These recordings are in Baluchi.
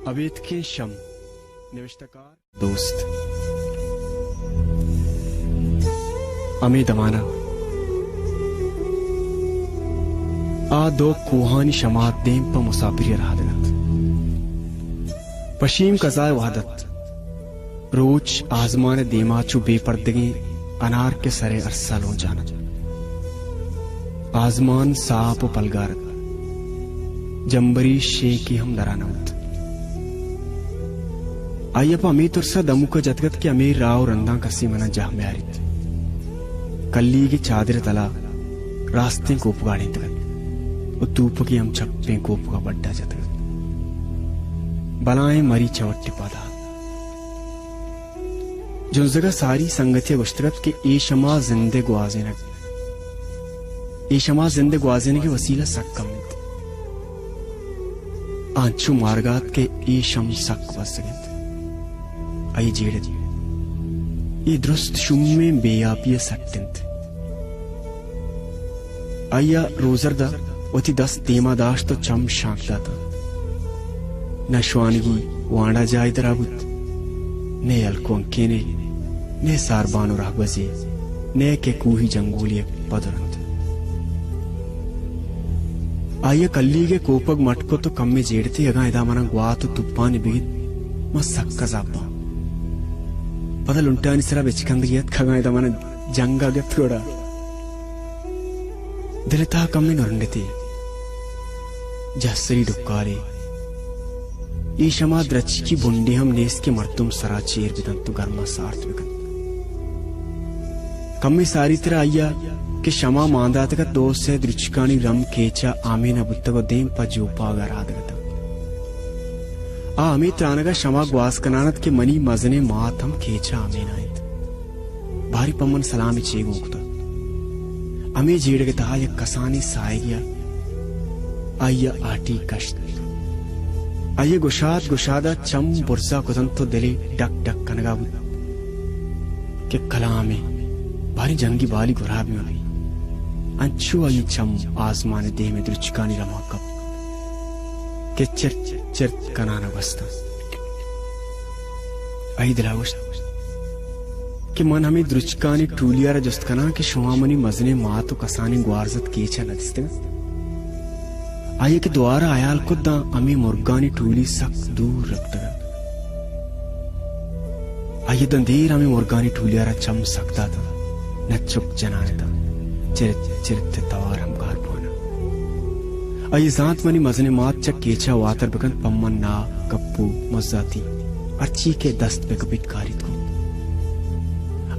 ابیتکیں شم۔ نبشتہ کار۔ دوست۔ ہمے دمان ءَ آ دو کوہانی شمات دیم پہ مساپری ءَ رہادگ ات۔ پشیم کزا ءِ وہد ات۔ روچ آزمان ءِ دیما چو بے پردگیں انارک ءِ سر ءِ ارسا لونجان ات۔ آزمان ساپ ءُ پلگار ات۔ جمبری شینکے ہم درا نہ بوت۔ آئی ءَ پہ ہمے ترس ءَ دمک ءَ جتگ ات کہ ہمے راہ ءُ رنداں کسے من ءَ جاہ میاریت۔ کلیگ ءِ چادر ءِ تلا راستیں کوپگ ءَ اڑینتگ ات ءُ توپکے ہم چپیں کوپگ ءَ بڈ ءَ جتگ ات۔ بلاہیں مری چوٹے پاد ات۔ جنزگ ءَ ساری سنگتے ءَ گوشتگ ات کہ اے شما زند ءِ گوازینگ، اے شما زند ءِ گوازینگ ءِ وسیلہ سک کم انت۔ آ انچو مارگ ءَ ات کہ اے شم سک بزگ انت۔ آئی ءَ جیڑ ات۔ اے درست شومیں بے آپی ءِ سٹ انت۔ آئی ءَ روزرد ءَ وتی دست دیما داشت ءُ چم شانک داتاں۔ نہ شوانگی وانڈا جاہے درا بوت، نئے ہلکونکینے، نئے ساربان ءُ رہگوزے، نئے کہ کوہی جنگولے پدر انت۔ آئی ءَ کلیگ ءِ کوپگ مٹ کت ءُ کمے جیڑ اتی، اگاں ادا من ءَ گوات ءُ توپانے بگیت، من سک ازاب باں۔ پدا لنٹانی سرا بچکندگے اتک، اگاں ادا من ءَ جنگ ءَ گپت گڑا۔ دل ءِ تہا کمے نرنڈتے۔ جہسری ڈکالے۔ اے شما درچکی بنڈے ہم نیست کہ مردم سرا چیر بدنت ءُ گرما سارت بکنت۔ کمے ساری ترا آئی ءَ کہ شما مان داتگ ات، دو سے درچکانی رم کیچ ءَ آمین ءَ بوتگ ءُ دیم پہ جوپاگ ءَ رہادگ اتاں۔ آ ہمے ترانگ ءَ شما گواز کنان ات کہ منی مزنیں مات ہم کیچ ءَ آمین ءَ انت۔ باری پہ من سلامے چے گون کتگ۔ ہمے جیڑگ ءِ تہا یک کسانیں ساہگے ءَ آئی ءَ ہاٹی کشت۔ آئی ءَ گشاد گشاد ءَ چم برزا کتنت ءُ دل ئے ڈک ڈک کنگ ءَ بوت کہ کلامے باری جنگی بالی گرابی مہ بیت۔ انچو آئی ءِ چم آزمان ءِ دیم ءِ درچکانی رما کپت کہ چرت چرت کنان ءَ گوستنت۔ آئی ءِ دل ءَ گوشت کہ من ہمے درچکانی ٹولی ءَ را جست کناں کہ شما منی مزنیں مات ءُ کسانیں گوارزت کیچ ءَ نہ دیستگ انت؟ آئی ءَ کہ دوارہ ہیال کت، داں ہمے مرگانی ٹولی سک دور رپتگ ات۔ آئی ءَ داں دیر ہمے مرگانی ٹولی ءَ را چم سک دات انت، نچک جنان اتاں، چرت چرت ءِ توار ہم گار بوان ات۔ آئی ءَ زانت منی مزنیں مات چہ کیچ ءَ واتر بکنت، پہ من ناہ، کپو، مزاتی ہرچی کہ دست بہ کپیت کاریت کنت۔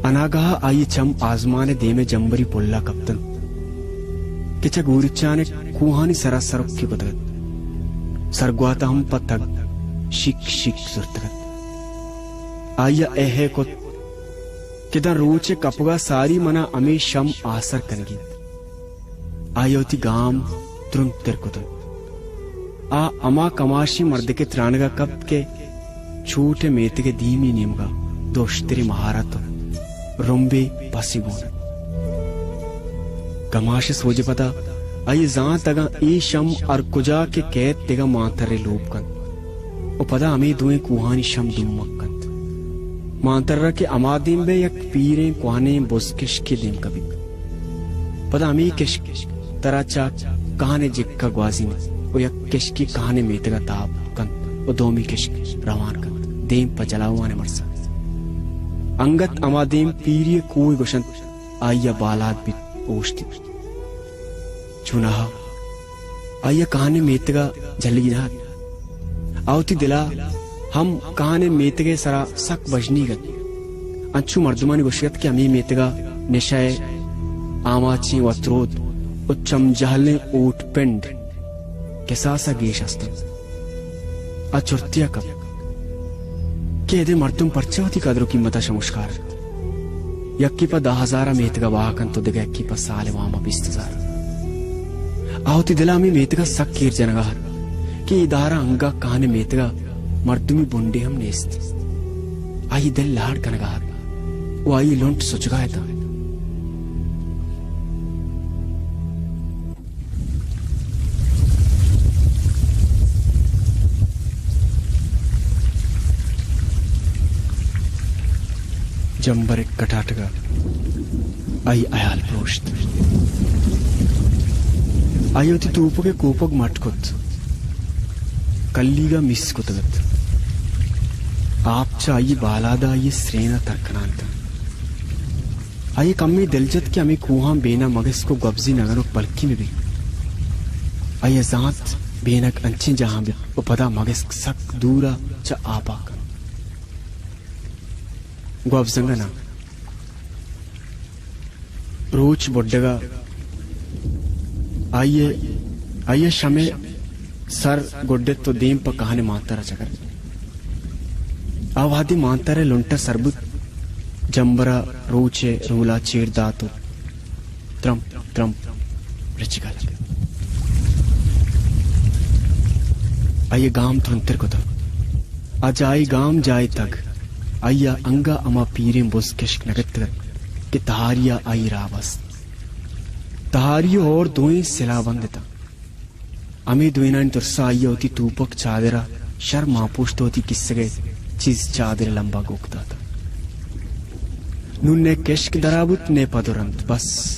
اناگاہ ءَ آئی ءِ چم آزمان ءِ دیم ءِ جمبری پل ءَ کپت انت کہ چہ گوریچان ءِ کوہانی سرا سرکی کتگ ات۔ سرگوات ءَ ہم پہ تگ شیک شیک زرتگ ات۔ آئی ءَ اے ہے کت کہ داں روچ ءِ کپگ ءَ ساری من ءَ ہمے شم آسر کنگی انت۔ آئی ءَ وتی گام ترندتر کت انت۔ آ ہما کماشیں مردک ءِ ترانگ ءَ کپت کہ چوٹ ءِ میتگ ءِ دیمی نیمگ ءَ دو اشتریں مہارت ءُ رمبے پسے گون ات۔ کماش ءِ سوج ءِ پدا آئی ءَ زانت، اگاں اے شم ہر کجا کہ کیت، دگہ مانترے لوپ کنت ءُ پدا ہمے دوئیں کوہانی شم دومک کنت۔ مانتر ءَ کہ ہما دیم بئے، یک پیریں کوہنیں بز کشکے دیم کپیت۔ پدا ہمے کشک ترا چہ کہن ءِ جک ءَ گوازینیت ءُ یک کشکے کہن ءِ میتگ ءَ تاب کنت ءُ دومی کشک روان کنت دیم پہ جلاوان ءِ مرز ءَ۔ انگت ہما دیم پیری ءِ کوہ گوشنت، آئی ءَ بالاد بیت، اوشتیت۔ چوناہا آئی ءَ کہن ءِ میتگ ءَ جھلگی نہ ات۔ آ وتی دل ءَ ہم کہن ءِ میتگ ءِ سرا سک بژنیگ ات۔ انچو مردمانی گوشگ ات کہ ہمے میتگ ءَ نشہ ءِ آماچیں وترود ءُ چمجہلیں اوٹ پنڈ کساس ءَ گیش است انت۔ آ چرتے ءَ کپت کہ ادے مردم پرچا وتی قدر ءُ قیمت ءَ شمشکار انت؟ یکے پہ دہ ہزار ءَ میتگ ءَ بہا کنت ءُ دگہ یکے پہ سال ءِ وام ءَ بیست ہزار۔ آ وتی دل ءَ ہمے میتگ ءَ سک ایر جنگ ءَ ات کہ اے دار ءَ انگہ کہن ءِ میتگ ءَ مردمی بنڈے ہم نیست۔ آئی ءِ دل لاڑ کنگ ءَ ات ءُ آئی ءِ لنٹ سچگ ءَ اتاں۔ جمبر ءِ کٹاٹگ ءَ آئی ءِ ہیال پروشت۔ آئی ءَ وتی توپک ءِ کوپگ مٹ کت۔ کلیگ ءَ میس کتگ ات۔ آپ چہ آئی ءِ بالاد ءَ آئی ءِ سرین ءَ تر کنان ات۔ آئی ءَ کمے دل جت کہ ہمے کوہاں بین ءَ مگسک ءُ گوبزی نہ گنوک بلکیں بہ بیت۔ آئی ءَ زانت بینگ انچیں جاہاں بیت ءُ پدا مگسک سک دور ءَ چہ آپ ءَ کنت۔ گوابزنگ ءَ ناں۔ روچ بڈگ ءَ آئی ءَ، آئی ءَ شمے سر گڈت ءُ دیم پہ کہن ءِ مانتر ءَ چکر۔ آ وہدے مانتر ءِ لنٹ ءَ سر بوت، جمبر ءَ روچ ءِ رول ءَ چیر دات ءُ ترمپ، ترمپ رچگ ءَ لگت۔ آئی ءَ گام ترندتر کتگ۔ آ جاہے گام جاہے تگ۔ آئی ءَ انگہ ہما پیریں بز کشک نہ گپتگ ات کہ تہاری ءَ آئی ءِ راہ بست۔ تہاری ءُ ہور دوئیں سلاہ بند اتاں۔ ہمے دوئینانی ترس ءَ آئی ءَ وتی توپک چادر ءَ شر مانپوشت ءُ وتی کیسگ ءِ چیز چادر ءِ لمب ءَ گوک دات۔ نوں نئے کشک درا بوت، نئے پد ءُ رند۔ بس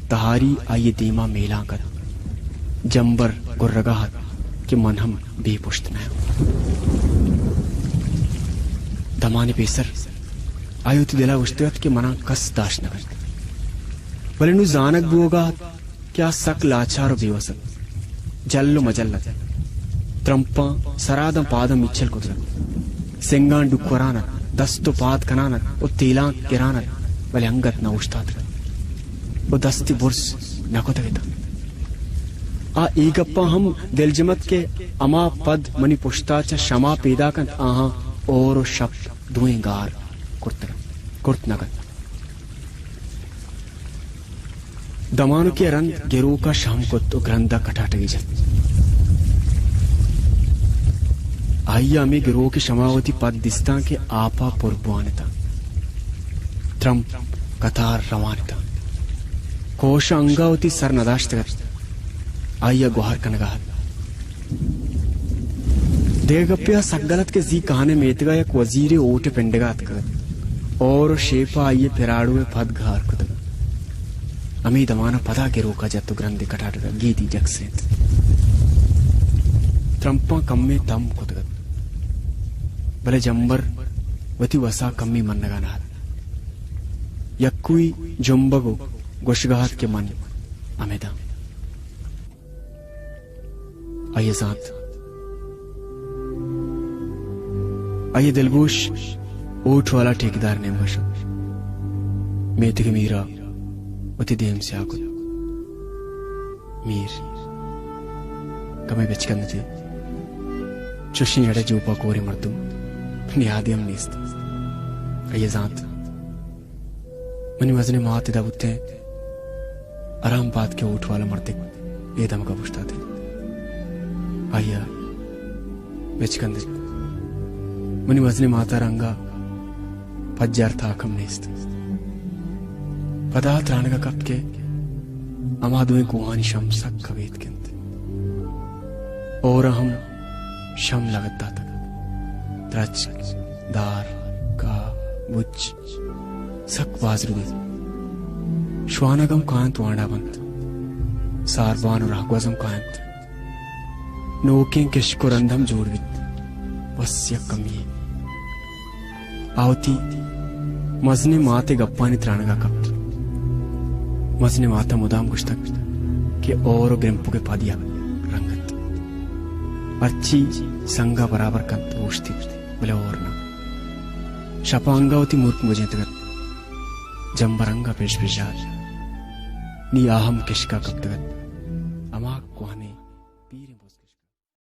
تہاری آئی ءِ دیم ءَ میلانک ات۔ جمبر گرگ ءَ ات کہ من ہم بے پشت نہ آں۔ دمانے پیسر آئی ءَ وتی دل ءَ گوشتگ ات کہ من ءَ کس داشت نہ کنت۔ بلے نوں زانگ بوگ ءَ ات کہ آ سک لاچار ءُ بے وس ات۔ جل ءُ مجل ات۔ ترمپاں سرا داں پاداں میچل کتگ ات۔ سنگاں ڈکوران ات، دست ءُ پاد کنان ات ءُ تیلانک گران ات، بلے انگت نہ اوشتاتگ ات ءُ دست ءِ برز نہ کتگ اتاں۔ آ اے گپاں ہم دلجم ات کہ ہما پد منی پشت ءَ چہ شما پیداک انت، آہاں ہور ءُ شپ دوئیں گار کرتگ ات، کرت نہ کنت۔ دمانکے ءَ رند گروک ءَ شہم کت ءُ گرند ءَ کٹاٹگے جت۔ آئی ءَ ہمے گروک ءِ شما وتی پد دیستاں کہ آپ ءَ پر بوان اتاں۔ ترمپ قطار روان اتاں۔ کوش ءَ انگہ وتی سر نہ داشتگ ات۔ آئی ءَ گوہار کنگ ءَ ات۔ دگہ گپے ءَ سک گل ات کہ زی کہن ءِ میتگ ءَ یک وزیرے اوٹ ءِ پنڈگ ءَ اتکگ ات۔ ہور ءُ شیپ ءَ آئی ءِ پراڈو ءِ پد گار کتگ ات۔ ہمے دمان ءَ پدا گروک ءَ جت ءُ گرند ءِ کٹاٹگ ءَ گیدی جکسینت۔ ترمپاں کمے تم کتگ ات، بلے جمبر وتی وس ءَ کمے منگ ءَ نہ ات۔ یکوئی جنبگ ءُ گوشگ ءَ ات کہ من ہمداں۔ آئی ءَ زانت۔ آئی ءِ دلگوش اوٹ والا ٹھیکیدار ءِ نیمگ ءَ شت۔ میتگ ءِ میر ءَ وتی دیم سیاہ کت۔ میر، کمے بچکندتے۔ چوشیں اڑ ءُ جوپا کوریں مردم نیادے ہم نیست۔ آئی ءَ زانت۔ منی مزنیں مات ادا بوتیں، آرام بات کہ اوٹ والا مردک اے دمگ ءَ اوشتاتیں۔ آئی ءَ بچکندت۔ منی مزنیں مات ءَ را انگہ پجار تاک ہم نیست۔ پدا ترانگ ءَ کپت کہ ہما دوئیں کوہانی شم سک کبیتک انت۔ ہور ءَ ہم شم لگت داتگ۔ درچک، دار، کاہ، بچ، سک باز ردیت۔ شوانگ ہم کاینت وانڈا بنت۔ ساربان ءُ راہگوز ہم کاینت۔ نوکیں کشک ءُ رند ہم جوڑ بیت۔ بس یک کمی یے۔ آ وتی مزنیں مات ءِ گپانی ترانگ ءَ کپت۔ مزنیں مات ءَ مدام گوشتگ کہ ہور ءُ گرمپگ ءِ پد یک رنگ انت۔ ہرچی سنگ ءَ برابر کنت اوشتیت، بلے ہور نہ۔ شپ ءَ انگہ وتی مرک مجینتگ ات۔ جمبر انگہ پژ پژ ءَ ات۔ نی آ ہم کشک ءَ کپتگ ات۔ ہما کوہنیں